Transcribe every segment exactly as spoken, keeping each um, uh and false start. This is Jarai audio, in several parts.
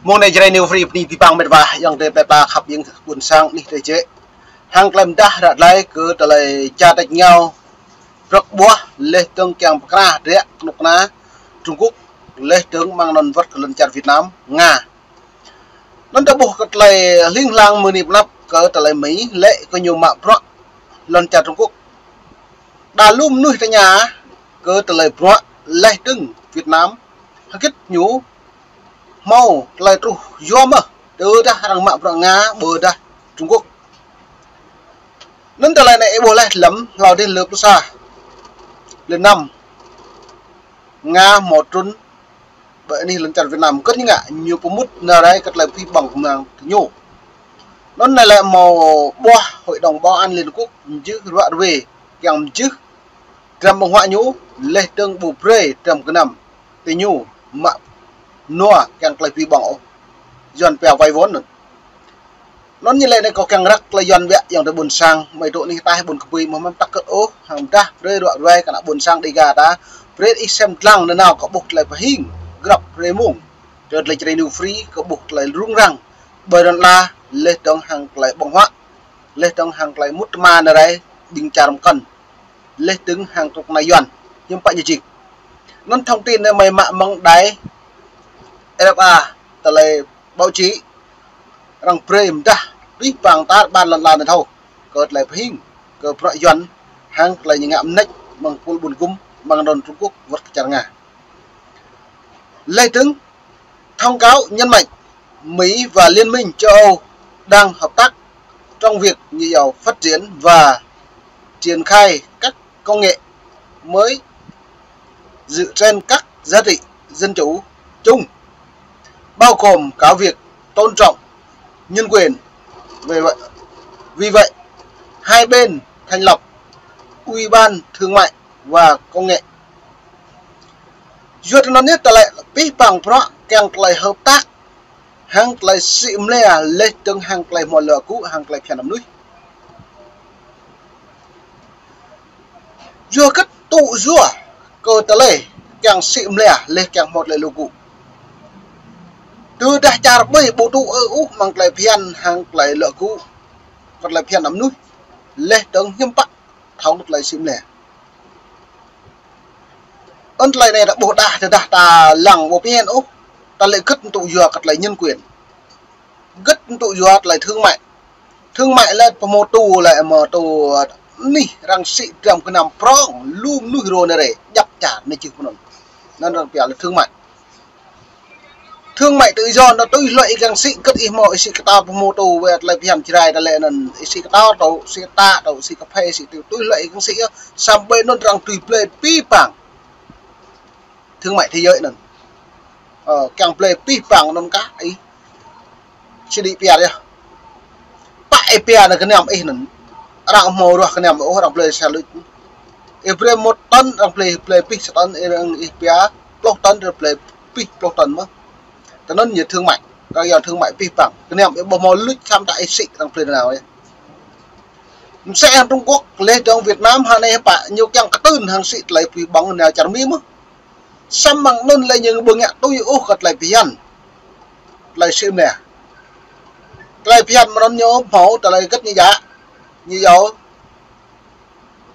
Mơ̆ng anai Jrai New Free bơni abih bang met wa ayŏng adơi plơi pla khăp ƀing ƀôn sang anih tơčĕ. Hăng tơlơi pơdah ră tơlơi kơ tơlơi čar tač rơngiao prăk ƀuah laih dơ̆ng kiăng pơkra dră kơnuk kơna Trung Quốc laih dơ̆ng mơ̆ng anŭn wơ̆t kơ lŏn čar Việt Nam, Nga. Anŭn ta ƀuh kơ tơlơi hling hlang mơ̆ng anai pơ anăp kơ tơlơi Mi lĕ kơ ñu mă bruă lŏn čar Trung Quốc. Đa lu mơnuih tơña kơ tơlơi bruă laih dơ̆ng Việt Nam, hơgĕt ñu hmâo tơlơi truh yua mơ̆n, tơdah arăng mă bruă Nga ƀôdah Trung Quốc. Anŭn tơlơi anai ih ƀuh laih lăm hlâo dih lơ pluh sa, lơ năm, Nga hmâo trŭn ƀơi anih lŏn čar Việt Nam, hơgĕt ñu ngă, ñu pơmŭt nao rai kơ tơlơi pơhing ƀơ̆ng kơmang tơ ñu. Anŭn anai lĕ hmâo ƀuah Hội đồng Bảo an Liên Hợp Quốc mơjưh ruă ruê, kiăng mơjưh dram ƀơ̆ng huă ñu, laih dơ̆ng ƀu brơi dram gơnam tơ ñu mă nua kiăng tơlơi pơhing ƀơ̆ng ôh. Yuan pia vay vốn anŭn. Anŭn ñu lĕ anai kâo kiăng răk tơlơi Yuan biă ayŏng adơi ƀôn sang, mơi dŏ anih ataih ƀôn kơbui mơ̆ mơ̆n tăk kơt ôh, hăng pơdah brơi ruă ruai kơ ană ƀôn sang Dega ta, brơi ih sem lăng nanao kơ ƀuh tơlơi pơhing grăp rơmung. Tơ tơlơi Jrai New Free kơ ƀuh tơlơi rŭng răng ƀơi lŏn ala, laih dơ̆ng hăng tơlơi ƀơ̆ng huă, laih dơ̆ng hăng tơlơi mŭt tơma nao rai ƀing čar mơkŏn, laih dơ̆ng hăng kơnuk kơna Yuan, hiư̆m pă ñu jing. Anŭn thông tin anai mơi mă mơ̆ng đài RFA, tơlơi báo chí arăng brơi pơdah abih bang tar ƀar lŏn ala anai thâo kơ tơlơi pơhing kơ bruă Yuan hăng tơlơi ñu ngă mơneč mơ̆ng pul ƀun gum mơ̆ng anŭn Trung Quốc wơ̆t kơ čar Nga. Laih dơ̆ng, thông cáo nhấn mạnh Mỹ và Liên minh châu Âu đang hợp tác trong việc, ñu iâu, phát triển và triển khai các công nghệ mới dựa trên các giá trị dân chủ chung, bao gồm cả việc tôn trọng nhân quyền. Vì vậy, vì vậy, hai bên thành lập Ủy ban Thương mại và Công nghệ. Yua anŭn yơh tơlơi pơhing ƀơ̆ng bruă kiăng tơlơi hợp tác hăng tơlơi sĭ mơlia laih dơ̆ng hăng tơlơi hmâo luă gŭ hăng tơlơi phiăn mơnuih. Yua hơgĕt tŭ yua kơ tơlơi kiăng sĭ mơlia laih kiăng hmâo tơlơi luă gŭ? Tơdah čar ƀai ƀu tŭ ôh mơ̆ng tơlơi phiăn hăng tơlơi luă gŭ, kơ tơlơi phiăn mơnuih, laih dơ̆ng hiư̆m pă thâo tơlơi sĭ mơlia. Anŭn tơlơi anai ta ƀuh đah, tơdah ta lăng ƀu phiăn ôh, ta lĕ hơgĕt tŭ yua kơ tơlơi nhân quyền. Hơgĕt tŭ yua tơlơi thương mại. Thương mại lĕ pơhmô tu lĕ mơ̆ tu anih arăng sĭ dram gơnam prong, lu mơnuih rô nao rai, djăp čar anai čih pơnŭn. Anŭn arăng pia lĕ thương mại. Thương mại tự do anŭn tui hloi ih kiăng sĭ, hơgĕt ih hmâo, ih sĭ kơtâo pơhmô tu wơ̆t tơlơi phiăn Jrai ta lĕ anŭn, ih sĭ kơtâo tâo, sĭ ata tâo, sĭ kơphê, sĭ tui, tui hloi ih kiăng sĭ yơh. Samơ̆ anŭn arăng tui blơi pơhing ƀơ̆ng thương mại thế giới anŭn. Ơ, kiăng blơi pơhing ƀơ̆ng anŭn kah ih sĭ đĭ pia yơh. Pă ih pia anŭn gơnam ih anŭn, arăng hmâo ruah gơnam ôh, arăng blơi sa luč. Ih brơi một tấn, arăng blơi, blơi pih sa tấn, ih, ih pia pluh tấn, arăng blơi pih pluh tấn mơ̆n. Tơ anŭn ñu thương mại, arăng yua thương mại pơhing ƀơ̆ng. Gơnam ih ƀu hmâo luč samơ̆ ta ih sĭ arăng blơi nanao yơh. Mơsĕ hăng Trung Quốc, laih dơ̆ng Việt Nam, hăng anai pă ñu kiăng kơtưn hăng sĭ tơlơi pơhing ƀơ̆ng nao čar Mi mơ̆n. Samơ̆ mơ̆ng anŭn lĕ ñu ƀu ngă tui ôh kơ tơlơi phiăn. Tơlơi sĭ mơlia. Tơlơi phiăn mơ̆ng anŭn ñu hmâo tơlơi hơgĕt ñu djă, ñu iâu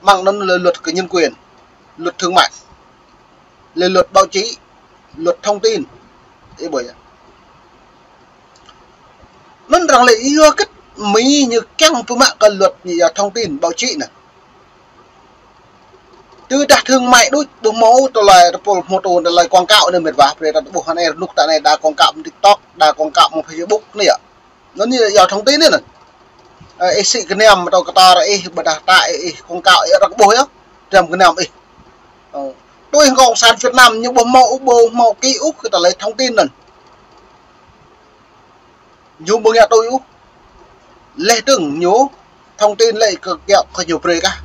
mơ̆ng anŭn lĕ luật kơ nhân quyền, luật thương mại, lĕ luật báo chí, luật thông tin. Ih ƀuh yơh. Anŭn arăng lĕ yua hơgĕt Mi ñu kiăng pơmă kơ luật ñu iâu thông tin báo chí anŭn. Tơdah thương mại đôč ƀu hmâo tơlơi tơpul hmâo tơlơi quảng cáo anai met wa, brơi ta ƀuh anai rơnŭk ta anai đa quảng cáo mơ̆ng TikTok, đa quảng cáo mơ̆ng Facebook anai yơh. Anŭn ñu iâu thông tin anai anŭn. Ơ, ih sĭ gơnam tâo kơtor ih, ƀôdah ta ih, ih quảng cáo ih arăng ƀuh yơh, dram gơnam ih. Ơ, tui hăng cộng sản Việt Nam ñu ƀu hmâo, ƀu hmâo ký ức kơ tơlơi thông tin anŭn. Ñu ƀu ngă tui ôh. Laih dơ̆ng ñu thông tin lĕ kơ kiăo kơ ñu brơi kah.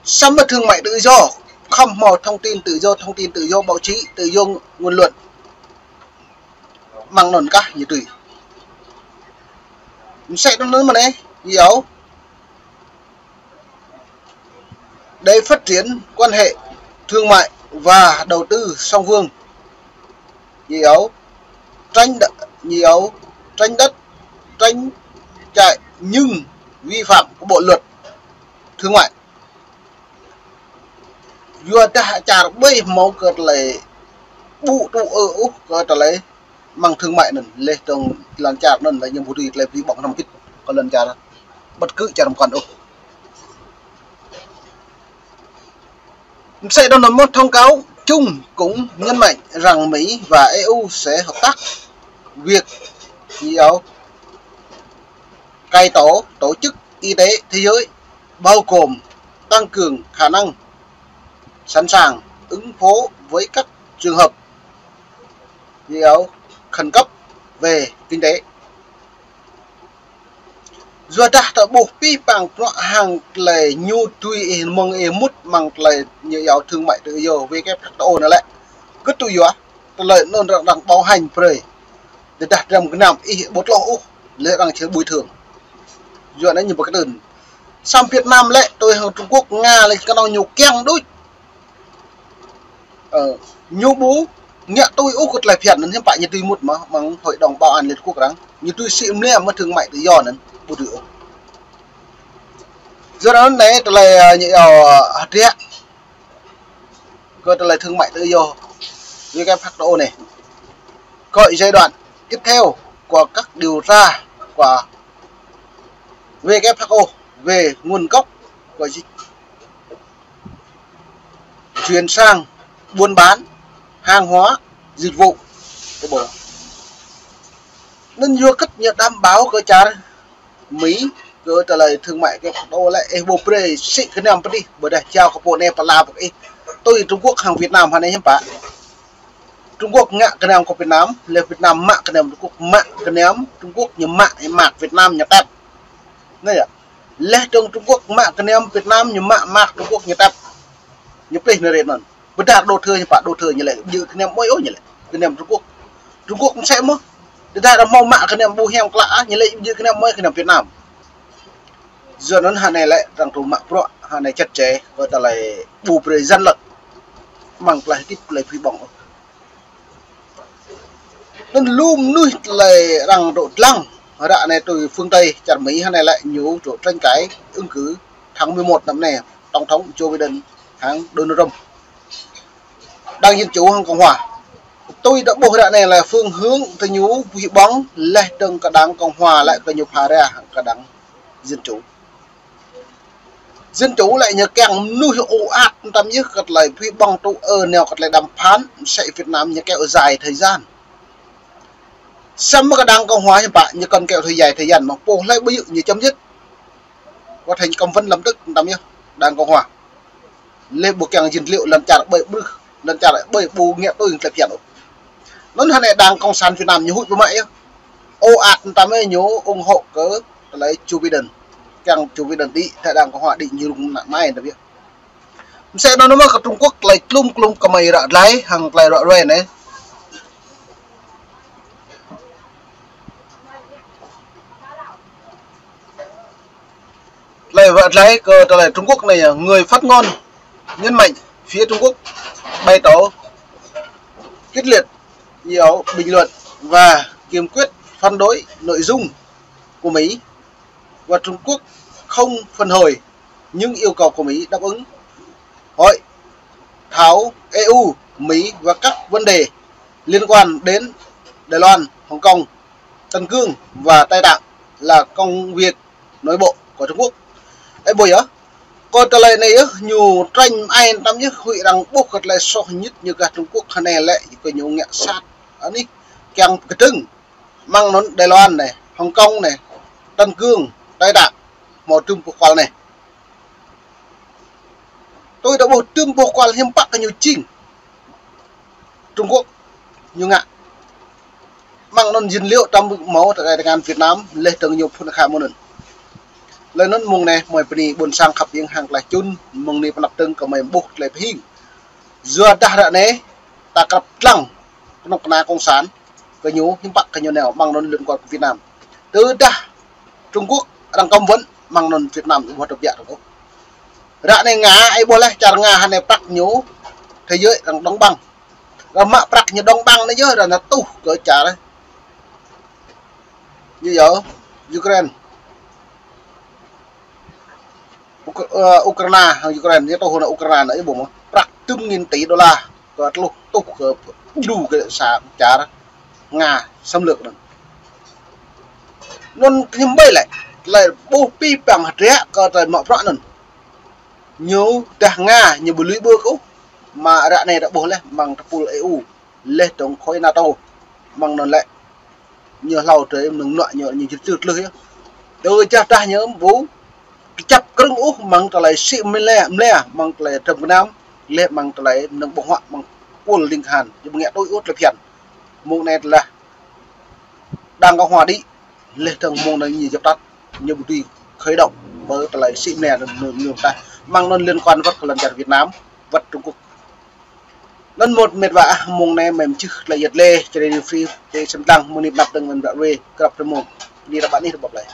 Samơ̆ thương mại tự do, khŏm hmâo thông tin tự do, thông tin tự do báo chí, tự do ngôn luận. Mơ̆ng anŭn kah ñu tui. Mơsĕ tơlơi anŭn mơ̆n anai, ñu iâu để phát triển quan hệ thương mại và đầu tư song phương. Ñu iâu tranh đất, nhiều tranh đất, tranh chạy nhưng vi phạm cái bộ luật thương mại. Yua dah čar ƀơi hmâo kơ tơlơi ƀu tŭ ư ôh kơ tơlơi măng thương mại anŭn, leh dong lŏn čar anŭn lĕ ñu ƀu dưi tơlơi pơbong năm pit kơ lŏn čar bất cứ čar mơkăn ôh. Msĕ đó, một thông cáo chung cũng nhấn mạnh rằng Mỹ và E U sẽ hợp tác việc nhiều cải tổ Tổ chức Y tế Thế giới, bao gồm tăng cường khả năng sẵn sàng ứng phó với các trường hợp nhiều khẩn cấp về kinh tế. Yua dah ta ƀuh pih pang prăk hăng tơlơi ñu tui ih mơ̆ng ih mŭt mơ̆ng tơlơi ñu yua thương mại tự do W K F H O anai lĕ. Kơ tui yua, tơlơi anŭn arăng, arăng bảo hành brơi. Tơdah dram gơnam ih ƀu tloh ôh, lĕ arăng či bồi thường. Yua anŭn ñu ƀu kơtưn. Samơ̆ Việt Nam lĕ, tui hăng Trung Quốc, Nga lĕ kơnơ̆ng ñu kiăng đôč. Ơ, ñu ƀu ngă tui ôh kơ tơlơi phiăn anŭn hiư̆m pă ñu tui mŭt mơ̆, mơ̆ng Hội đồng Bảo an Liên Hợp Quốc arăng. Ñu tui sĭ mơ̆ mơ̆ thương mại tự do anŭn, ƀu tui ôh. Yua anŭn anai tơlơi, ơ, ñu yua, ơ, hơdră kơ tơlơi thương mại tự do W K F H O anai. Gọi giai đoạn tiếp theo của các điều tra của W K F H O về nguồn gốc của dịch chuyển sang buôn bán hàng hóa, dịch vụ của Bộ. Anŭn yua kơ ñu đảm bảo kơ čar Mỹ kơ tơlơi thương mại kơ Ấn Độ lĕ ih ƀu brơi sĭ gơnam pơ dih, ƀôdah jao kơ pô anai pơala pơ ih. Tui Trung Quốc hăng Việt Nam hơnai hiư̆m pă. Trung Quốc ngă gơnam kơ Việt Nam, leh Việt Nam mă gơnam Trung Quốc, mă gơnam Trung Quốc ñu mă, mă Việt Nam ñu tep. Anai yơh. Leh dong Trung Quốc mă gơnam Việt Nam ñu mă, mă Trung Quốc ñu tep. Ñu plih anai rĕt anŭn. Ƀôdah đô thơ ñu pă đô thơ ñu lĕ, ƀu djơ̆ gơnam mơi ôh ñu lĕ. Gơnam Trung Quốc. Trung Quốc mơsĕ mơ̆. Tơdah arăng hmâo mă gơnam ƀu hiam klă ah, ñu lĕ ƀu djơ̆ gơnam mơi gơnam Việt Nam. Yua anŭn hơnai lĕ arăng tŭ mă bruă, hơnai chặt chẽ, kơ tơlơi ƀu brơi gian lận. Mơ̆ng tơlơi hơdip tơlơi pơhiăp ƀơ̆ng. Anŭn lu mơnuih tơlơi arăng dŏ dlăng. Ră anai tui phương Tây, čar Mỹ hơnai lĕ ñu dŏ tranh cãi ứng cử tháng mười một năm nay, Tổng thống Joe Biden hăng Donald Trump. Đảng Dân Chủ hăng Cộng Hòa. Tui ta ƀuh ră anai lĕ phương hướng tơ ñu pơhiăp ƀơ̆ng leh dong kơ đảng Cộng Hòa lĕ kơ ñu pha ra hăng kơ đảng Dân Chủ. Dân Chủ lĕ ñu kiăng mơnuih ơ-ăt tăm yơh kơ tơlơi pơhiăp ƀơ̆ng tŭ ơ nao kơ tơlơi đàm phán mơsĕ Việt Nam ñu kéo dài thời gian. Samơ̆ kơ đảng Cộng Hòa hiư̆m pă ñu kăn kéo dài thời gian mơ̆ pô hlơi ƀu djơ̆ ñu chấm dứt. Có thể cấm vận lập tức tăm yơh đảng Cộng Hòa. Lĕ ƀu kiăng djơ̆ liu lŏn čar ƀơi ƀrưh, lŏn čar ƀơi ƀu ngă tui tơlơi phiăn ôh. Anŭn hơnai đảng Cộng sản Việt Nam ñu huĭ pơmă yơh. Ơ-ăt tăm yơh ñu ủng hộ kơ tơlơi Joe Biden. Kiăng Joe Biden đĭ, tơ đảng Cộng Hòa đĭ ñu rŭng nă mai tăm yơh. Mơsĕ anŭn mơ̆ kơ Trung Quốc tơlơi klum klum kơmơi ră glai, hăng tơlơi ră ruai anai. Tơlơi ră glai kơ tơlơi Trung Quốc anai, người phát ngôn nhấn mạnh phía Trung Quốc bày tỏ quyết liệt, nhiều bình luận và kiên quyết phản đối nội dung của Mỹ và Trung Quốc không phản hồi những yêu cầu của Mỹ đáp ứng hội thảo E U, Mỹ và các vấn đề liên quan đến Đài Loan, Hồng Kông, Tân Cương và Tây Tạng là công việc nội bộ của Trung Quốc. Ơ ƀuh yơh, kơ tơlơi anai yơh, ñu trăn ai tăm yơh huĭ arăng ƀuh kơ tơlơi soh ñit ñu gah Trung Quốc hơnai lĕ kơ ñu ngă sat. Anai kiăng kơdơ̆ng mơ̆ng anŭn Đài Loan anai, Hồng Kông anai, Tân Cương, Tây Tạng, hmâo tơm pô kual anai. Tui ta ƀuh tơm pô kual hiư̆m pă kơ ñu jing Trung Quốc ñu ngă. Mơ̆ng anŭn djơ̆ liu tăm hmâo tơkai tơngan Việt Nam, leh dong ñu phun khă mơ̆ng anŭn. Leh anŭn mơ̆ng anai, mơi bơni ƀôn sang khăp yơ̆ng hăng tơlơi čun, mơ̆ng anai pơnăp dơ̆ng kơ mơi ƀuh tơlơi pơhing. Yua dah ră anai, ta krăp lăng, kơnuk kơna cộng sản, kơ ñu, hiư̆m pă kơ ñu nao, mơ̆ng anŭn liên quan kơ Việt Nam. Tơdah Trung Quốc arăng cấm vận mơ̆ng anŭn Việt Nam ƀu hơdrô̆ biă ôh. Ră anai Nga, ơ ƀuh leh čar Nga hơnai prăk ñu, thế giới arăng đóng băng. Arăng mă prăk ñu đóng băng anai yơh, arăng tuh kơ čar Ñu yơh, Ukraine. Uk-, ơ, Ukraina, hăng Ukraine, ñu tŏ hơnŭn Ukraina anai ih ƀuh mơ̆. Prăk tơm nghìn tỷ đô la, kơ tluh tuh kơ djru kơ sa čar Nga xâm lược anŭn. Anŭn kơñăm ƀai lĕ, tơlơi ƀuh pĭ păng hơdră kơ tơlơi mă bruă anŭn. Ñu dah Nga, ñu ƀu lui ƀơi kơ ôh, mă ră anai ta ƀuh laih, mơ̆ng tơpul E U, laih dơ̆ng khối NATO, mơ̆ng anŭn lĕ. Ñu hlâo drơi mơnơ̆ng mơnuă ñu, ñu jơ̆ tơtlưh yơh. Tơdah dah ñu ƀu kơjăp krơ̆ng ôh mơ̆ng tơlơi sĭ mlĕ, mlĕ, mơ̆ng tơlơi dram gơnam, laih mơ̆ng tơlơi mơnơ̆ng ƀơ̆ng huă mơ̆ng pul ling khan, ñu ƀu ngă tui ôh tơlơi phiăn. Mơ̆ng anai tơlơi đang có hòa đi, laih dơ̆ng mơ̆ng anai ñu djăp tăt, ñu ƀu dưi khơi động ƀơi tơlơi sĭ mlĕ anŭn, anŭn, anŭn tah. Mơ̆ng anŭn liên quan wơ̆t kơ lŏn čar Việt Nam, wơ̆t Trung Quốc. Anŭn mơ̆n met wa ah, mơ̆ng anai mơ̆n čih tơlơi yet lĕ, čơrê review, čơrê sem lăng, mơ̆ng anai pơnăp tơ̆ng mơ̆n ƀră ruai, krăp tơmơ̆ng, anai ră ƀă anih rơbâo plơi.